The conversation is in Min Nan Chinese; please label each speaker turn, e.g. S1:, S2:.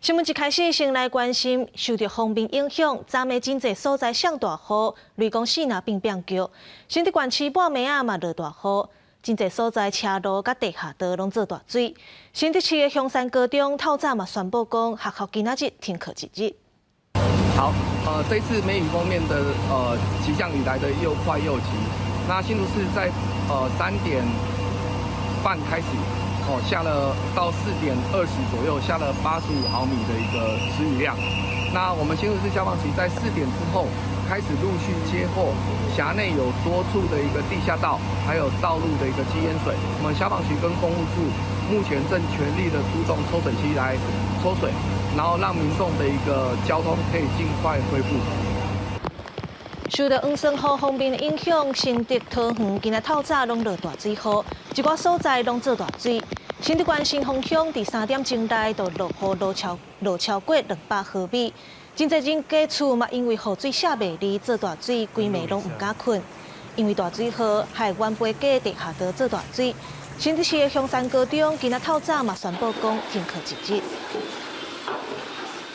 S1: 新聞一開始先來關心，受著鋒面影響，昨暝真濟所在上大雨，雷公四若變變叫，新竹縣市半暝仔嘛落大雨，真濟所在車路佮地下道攏做大水。新竹市的香山高中透早嘛宣布講，學校今仔日停課一日。
S2: 好，這次梅雨鋒面的急降雨來得又快又急，那新竹市在3點半開始，哦，下了到4點20左右，下了85毫米的一個時雨量。那我們新竹市消防局在4點之後開始陸續接獲轄內有多處的一個地下道，還有道路的一個積淹水。我們消防局跟工務處目前正全力的出動抽水機來抽水，然後讓民眾的一個交通可以盡快恢復。
S1: 受著黃酸雨鋒面的影響，新竹桃園今仔透早攏落大水雨，一寡所在攏做大水。新竹縣新豐鄉佇3點鐘內就落雨落超過200毫米，真濟人家厝嘛因為雨水卸袂離做大水，規暝攏毋敢睏。因為大水雨害原飛街地下道做大水，新竹市的香山高中今仔透早嘛宣布講停課一日。